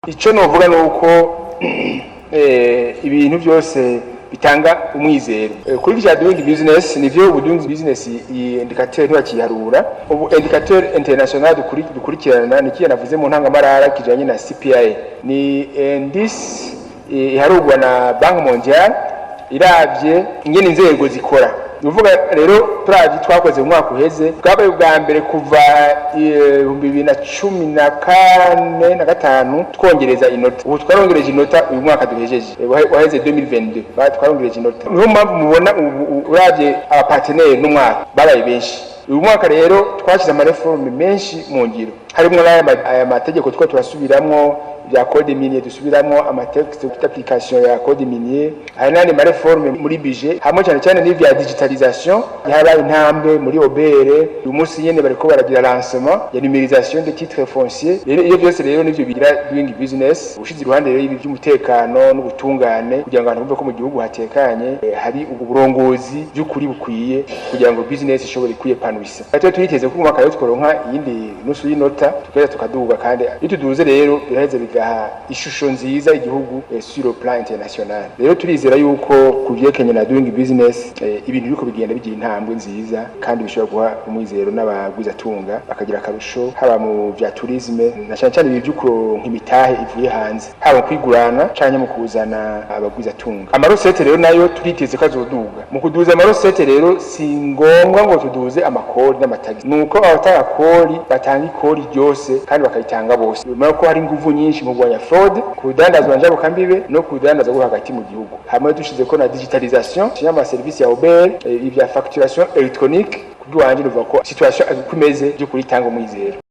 Icyo novuga ni uko ibintu byose bitanga umwizero kuri vya doing business. Nivyo, ubu doing business, iyi indicateur ntibakiharura. Ubu indicateur international dukurikirana ni kiya navuze mu ntangamarara kijanye na CPI, ni indice iharurwa na Banque mondiale iravye ingene inzego zikora. Ni ukuvuga rero, turavye twakoze mu mwaka uheze, bwabaye ubwa mbere kuva 2014 na gatanu twongereza inota. Ubu twarongereje inota uyu mwaka duhejeje, waheze 2022, twarongereje inota. Niyo mpamvu mubona ubu uravye aba partenaires n'umwaka babaye benshi. Uyu mwaka rero twashyize ama réformes menshi mu ngiro, harimo n'aya aya mategeko two turasubiramwo bya code minier, dusubiramwo ama textes d'application ya code minier. Hari n'andi ma réformes muri budget, hamwe cyane cyane n'ivya digitalisation. Habaye intambwe muri OBR. Uyu munsi nyene bariko baragira lancement ya numérisation des titres fonciers. Rero iyo byose rero nivyo bigira doing business, ushize iruhande rero ibi by'umutekano n'ubutungane, kugira ngo abantu bumve ko mu gihugu hatekanye, hari uburongozi by'ukuri bukwiye kugira ngo business ishobore kwiyepanuisa. Rero turiteze ko mu mwaka rero tworonka iyindi nusu y'inota, tukeza tukaduga. Kandi iyo tuduze rero biraheze bigaha ishusho nziza igihugu sur le plan international. Rero turizera yuko ku vyerekanye na doing business, ibintu biriko bigenda bigira intambwe nziza, kandi bishobora guha umwizero n'abagwizatunga bakagira akarusho, haba mu vya tourisme na cyane cyane ibi vy'ukuronka imitahe ivuye hanze, haba mu kwigurana canke mu kuzana abagwizatunga. Ama recettes rero nayo turiteze ko azoduga. Mu kuduza ama recettes rero, si ngombwa ngo tuduze amakori n'amatagisi, nuko abatanga kori batanga ikori ryose kandi bakayitanga bose. Bimara ko hari inguvu nyinshi mu kurwanya fraude ku rudandazwa njabukambibe no ku rudandazwa rwo hagati mu gihugu, hamwe dushize ko na digitalisation y'ama services ya OBR, ibya facturation électronique. Kubw'iwanje nuvuga ko situation uko imeze by'ukuri itanga umwizero.